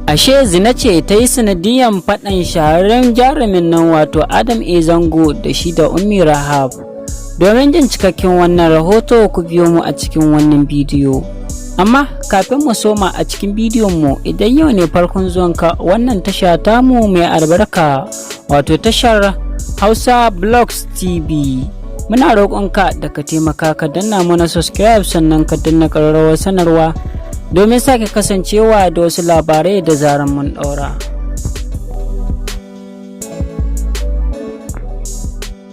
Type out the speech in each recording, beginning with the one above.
Ashe zina ce ta yi sanadiyan faɗan shahararren jarumin nan wato Adam A. Zango da shi da Ummi Rahab. Domin jin cikakken wannan rahoto, ku biyo mu a cikin wannan bidiyo. Amma kafin mu soma a cikin bidiyon mu, idan yau ne farkon zuwanka wannan tasha tamu mai albarka, wato tashar Hausa Blogs TV, muna roƙonka da ka taimaka ka danna mana subscribe, sannan ka danna ƙararrawar sanarwa domin sake kasancewa da wasu labarai da zaran mun ɗaura.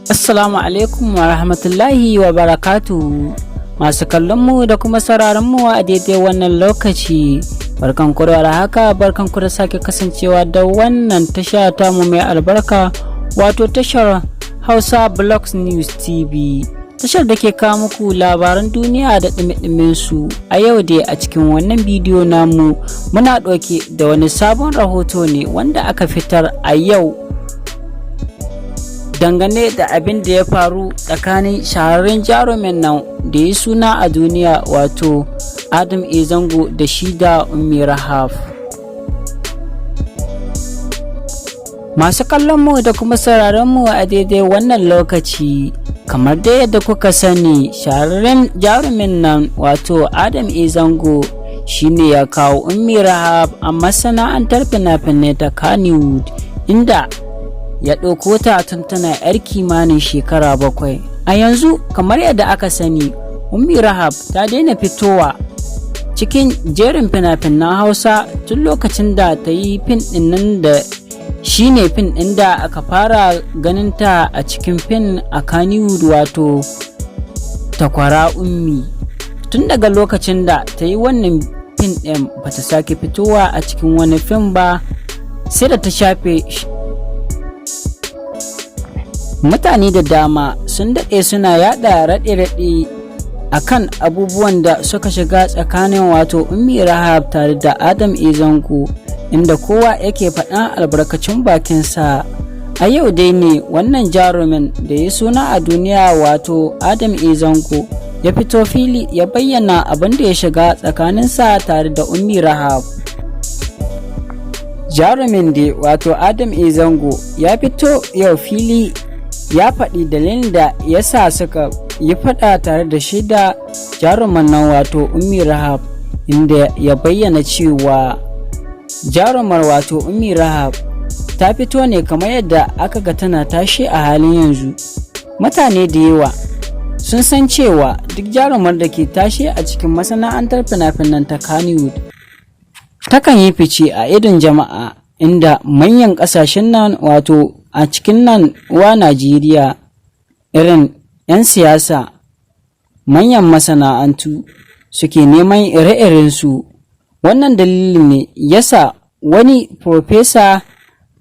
Assalamu alaikum wa rahmatullahi wa barakatuhu. Masu kallon mu da kuma sauraron mu a daidai wannan lokaci, barkan ku da haka, barkan ku da sake kasancewa da wannan tasha tamu mai albarka, wato tashar Hausa Blogs News TV. Tashar da ke kawo muku labaran duniya da ɗumi su. A yau dai a cikin wannan bidiyo namu muna ɗauke da wani sabon rahoto ne wanda aka fitar a yau dangane da abin da ya faru tsakanin shahararren jarumin nan da ya suna a duniya, wato Adam A. Zango, da shi da Ummi Rahab. Masu kallon mu da kuma sauraron mu a daidai wannan lokaci, kamar da yadda kuka sani, shahararren jarumin nan wato Adam A. Zango shine ya kawo Ummi Rahab a masana'antar fina-finai ta Kannywood, inda ya ɗauko ta tun tana 'yar kimanin shekara 7. A yanzu, kamar yadda aka sani, Ummi Rahab ta daina fitowa cikin jerin fina-finan Hausa tun lokacin da ta yi fin ɗin nan da shi ne fin ɗin da aka fara ganinta a cikin fin a Kannywood, wato Takwara Ummi. Tun daga lokacin da ta yi wannan fin ɗin, ba ta sake fitowa a cikin wani fim ba sai da ta shafe. Mutane da dama sun daɗe suna yada raɗe-raɗe a kan abubuwan da suka shiga tsakanin wato Ummi Rahab tare da Adam A. Zango, inda kowa yake faɗan albarkacin bakinsa. A yau dai ne wannan jarumin da ya suna a duniya, wato Adam A. Zango, ya fito fili ya bayyana abin da ya shiga tsakaninsa tare da Ummi Rahab. Jarumin da wato Adam A. Zango ya fito yau fili ya faɗi dalilin da ya sa suka yi faɗa tare da shi da jaruman nan, wato Ummi Rahab, inda ya bayyana cewa jarumar wato Ummi Rahab ta fito ne kamar yadda aka ga tana tashi a halin yanzu. Mutane da yawa sun san cewa duk jarumar da ke tashi a cikin masana'antar fina-finan ta Kannywood takan yi fice a idon jama'a, inda manyan ƙasashen nan, wato a cikin nan wa Najeriya, irin 'yan siyasa, manyan masana'antu suke neman ire-irensu. Wannan dalilin ne yasa wani farfesa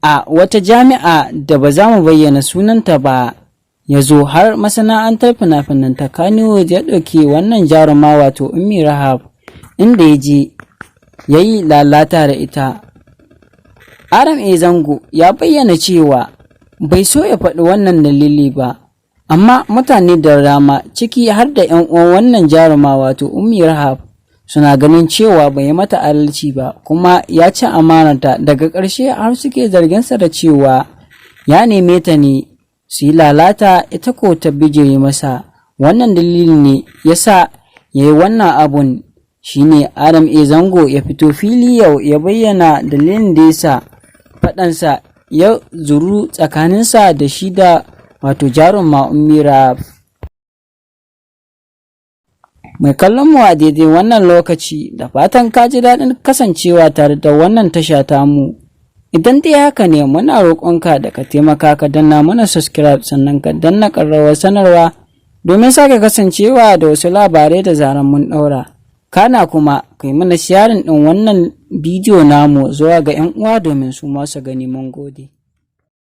a wata jami'a da ba za mu bayyana sunanta ba ya zo har masana'antar fina-finan ta Kannywood ya ɗauki wannan jaruma, wato Ummi Rahab, inda ya je ya yi lalata da ita. Adam A. Zango ya bayyana cewa bai so ya faɗi wannan dalili ba, amma mutane da dama, ciki har da 'yan uwan wannan jaruma wato Ummi Rahab, suna ganin cewa bai yi mata adalci ba kuma ya ci amanarta. Daga ƙarshe har suke zarginsa da cewa ya neme ta ne su yi lalata, ita ko ta bijire masa. Wannan dalilin ne ya sa ya yi wannan abun. Shine Adam A. Zango ya fito fili yau ya bayyana dalilin da ya sa faɗansa ya zuru tsakaninsa da shi da wato jaruma Ummi Rahab. Mai kallon mu a daidai wannan lokaci, da fatan ka ji daɗin kasancewa tare da wannan tasha tamu. Idan dai haka ne, muna roƙonka da ka taimaka ka danna mana subscribe, sannan ka danna ƙararrawar sanarwa domin sake kasancewa da wasu labarai da zaran mun ɗaura. Kana kuma kai mana sharing ɗin wannan bidiyo namu zuwa ga 'yan uwa domin su ma su gani. Mun gode.